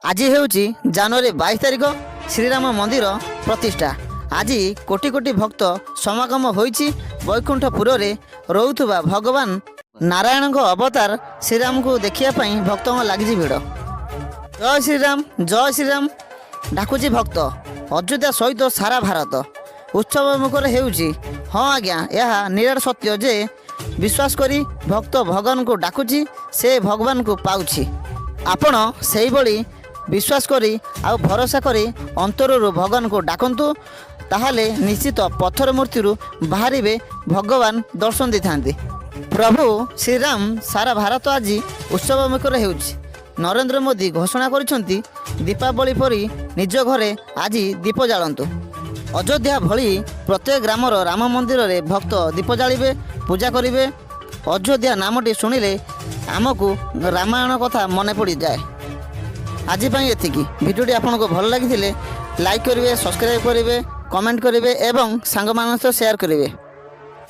ଆଜି ହେଉଛି ଜାନୁଆରୀ 22 ତାରିଖ, ଶ୍ରୀରାମ ମନ୍ଦିର ପ୍ରତିଷ୍ଠା। ଆଜି କୋଟି କୋଟି ଭକ୍ତ ସମାଗମ ହୋଇଛି। ବୈକୁଣ୍ଠପୁରରେ ରହୁଥିବା ଭଗବାନ ନାରାୟଣଙ୍କ ଅବତାର ଶ୍ରୀରାମଙ୍କୁ ଦେଖିବା ପାଇଁ ଭକ୍ତଙ୍କ ଲାଗିଛି ଭିଡ଼। ଜୟ ଶ୍ରୀରାମ, ଜୟ ଶ୍ରୀରାମ ଡାକୁଛି ଭକ୍ତ। ଅଯୋଧ୍ୟା ସହିତ ସାରା ଭାରତ ଉତ୍ସବ ମୁଖର ହେଉଛି। ହଁ ଆଜ୍ଞା, ଏହା ନିରାଟ ସତ୍ୟ ଯେ ବିଶ୍ୱାସ କରି ଭକ୍ତ ଭଗବାନଙ୍କୁ ଡାକୁଛି, ସେ ଭଗବାନଙ୍କୁ ପାଉଛି। ଆପଣ ସେଇଭଳି ବିଶ୍ୱାସ କରି ଆଉ ଭରସା କରି ଅନ୍ତରରୁ ଭଗବାନଙ୍କୁ ଡାକନ୍ତୁ, ତାହେଲେ ନିଶ୍ଚିତ ପଥର ମୂର୍ତ୍ତିରୁ ବାହାରିବେ, ଭଗବାନ ଦର୍ଶନ ଦେଇଥାନ୍ତି। ପ୍ରଭୁ ଶ୍ରୀରାମ। ସାରା ଭାରତ ଆଜି ଉତ୍ସବ ମୁଖର ହେଉଛି। ନରେନ୍ଦ୍ର ମୋଦି ଘୋଷଣା କରିଛନ୍ତି, ଦୀପାବଳି ପରି ନିଜ ଘରେ ଆଜି ଦୀପ ଜାଳନ୍ତୁ। ଅଯୋଧ୍ୟା ଭଳି ପ୍ରତ୍ୟେକ ଗ୍ରାମର ରାମ ମନ୍ଦିରରେ ଭକ୍ତ ଦୀପ ଜାଳିବେ, ପୂଜା କରିବେ। ଅଯୋଧ୍ୟା ନାମଟି ଶୁଣିଲେ ଆମକୁ ରାମାୟଣ କଥା ମନେ ପଡ଼ିଯାଏ। ଆଜି ପାଇଁ ଏତିକି। ଭିଡ଼ିଓଟି ଆପଣଙ୍କୁ ଭଲ ଲାଗିଥିଲେ ଲାଇକ୍ କରିବେ, ସବସ୍କ୍ରାଇବ୍ କରିବେ, କମେଣ୍ଟ କରିବେ ଏବଂ ସାଙ୍ଗମାନଙ୍କ ସହ ସେୟାର କରିବେ।